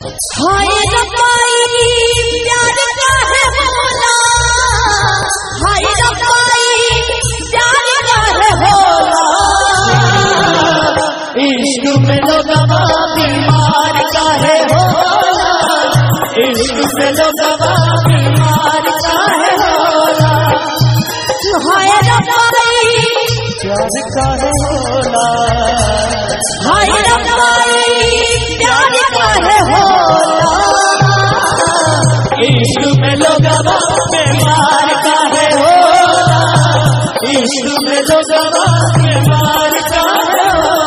हाय रब्बाई प्यार काहे होला, हाय रब्बाई प्यार काहे होला, इश्क में लोगवा बीमार काहे होला, इश्क में लोगवा बीमार काहे होला, हाय रब्बाई प्यार काहे होला, हाय रब्बाई प्यार काहे होला, इश्क में लोगवा बीमार काहे होला, इश्क में लोगवा बीमार काहे होला।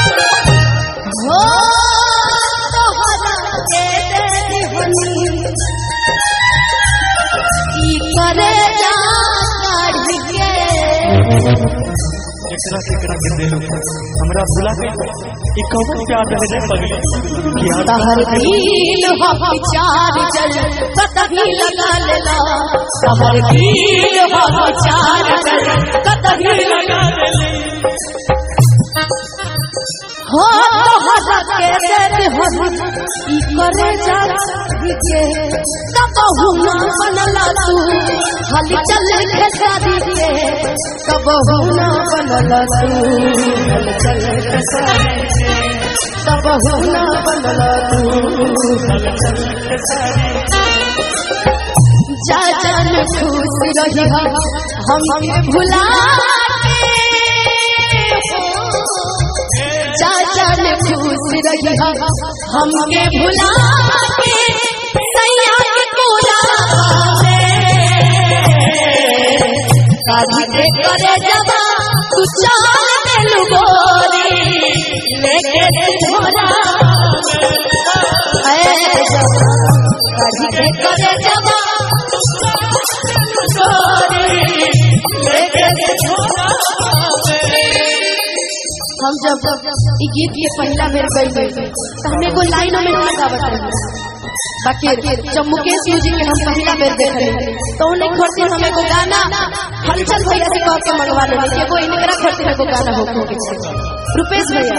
हो तोहरा के देहनी ई करे जा काढ़ के, एकरा केकरा के देलू हमरा भुला गई, ई कौन प्यार रहे रे पगली कि आज तहर दिल हक चार जल कतही लगा लेला, तहर दिल हक चार जल कतही लगा लगा देली। हो तोहरा के देहनी ई करे जा काढ़ के, कबहू ना बनला तू हल चल खेसारी के, कबहू ना बनला तू हल चल खेसारी के, कबहू ना बनला तू चल चल के सारे जा जान खुश रही हमके भुला के, जा जान खुश रही हमके भुला के, सैया के पूरा काढ़ी के करे जबा तू चाल देलू गोरी लेके सिंधोरा, ऐ जबा काढ़ी के करे जबा लेके छोड़ा। हम जब ई गीत के पहला बेर गई तो हम एगो लाइनों में ना गावत रही, बाकी जब मुकेश म्यूजिक के हम पहला बेर देखले तो उन्हें खरते हम एगो गाना हलचल भैया से कह के मंगवा लेने कि एगो इनकरा खरते एगो गाना हो के छै। रुपेश भैया,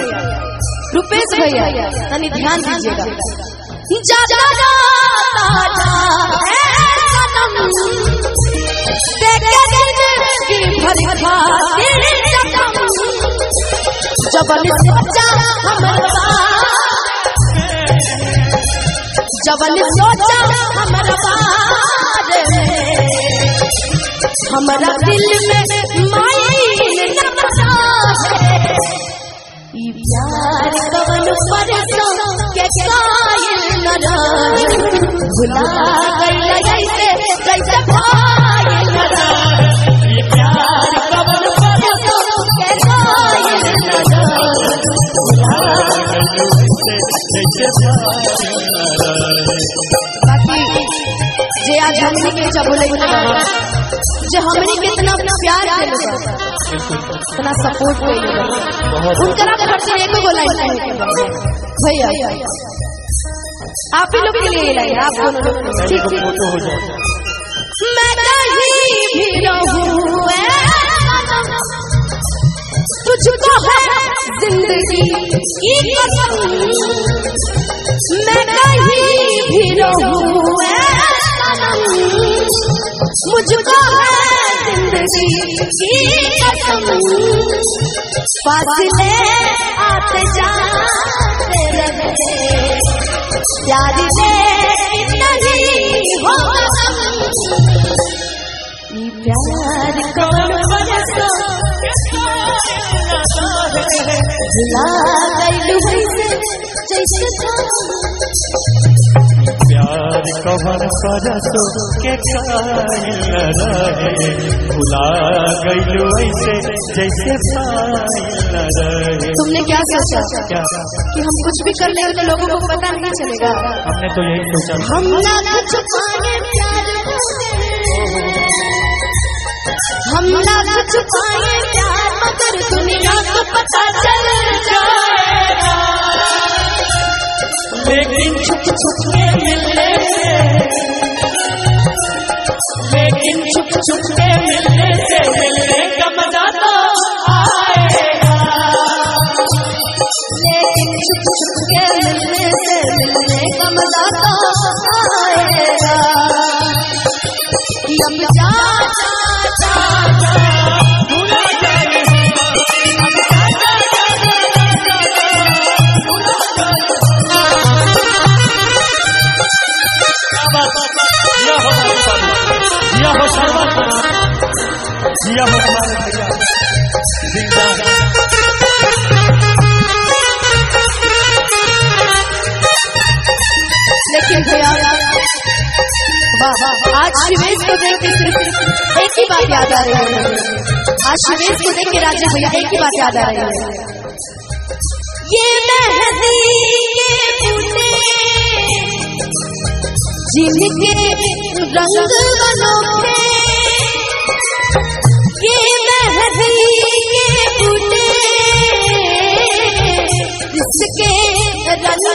रुपेश भैया तनी ध्यान दीजिएगा। जा जा जा जा ए सनम देखे जिंदगी भर खातिर जतम, जबन सोचा हमर बारे, जबन सोचा हमर बारे में, हमरा दिल में माई न बसा है, ई प्यार कवन परसों के कायल न रहे, भुला गइल ऐसे जैसे भाई न रहे, ये प्यार कवन परसों के कायल न रहे। जैसे प्यार। बाकी जे आज हमनी के चबोले जे हमनी के इतना प्यार देले बा, इतना सपोर्ट कइले बा, उनकरा खर्चा एको गो लाइन नहीं के बा। भैया आप ही लोग के लिए लाइन, आप दोनों लोग के लिए। ठीक ठीक। फोटो हो जाए। मैं कहीं भी रहूं ऐ सनम, तुझको है जिंदगी की कसम, मैं कहीं भी रहूं ऐ सनम, मुझको है जिंदगी की कसम, फासले आते जाते रहे, प्यार में नहीं होगा गम, ई प्यार कौन बरसो भुला गइलू वैसे जैसे था। प्यार कवन परसो के कायल रहे, भुला गइलू ऐसे जैसे पायल रहे। तुमने क्या सोचा क्या कि हम कुछ भी कर लेंगे तो लोगों को पता नहीं चलेगा? हमने तो यही सोचा। हम ना कुछ पाए प्यार मगर, हम ना कुछ पाए प्यार मगर दुनिया को पता चल जाएगा, लेकिन छुप छुप के मिलने से, लेकिन छुप छुप के मिलने से मिलने का मजा तो आएगा। लेकिन छुप छुप के मिलने से मिलने का मजा तो आएगा। अब जा जा जा जा भूला जाए, अब जा जा जा जा जा जा भूला जाए। क्या बात, जिया हो हमारे बाबू, जिया हो शर्मा, जिया हो हमारे भैया दिलदार। लेकिन भैया वाह, आज शिवेश को देख के सिर्फ एक ही बात याद आ रही है। आज शिवेश को देख के राजीव भैया एक ही बात याद आ रही है, ये मेहंदी के बूटे जिनके रंग अनोखे, ये मेहंदी के बूटे जिसके रंग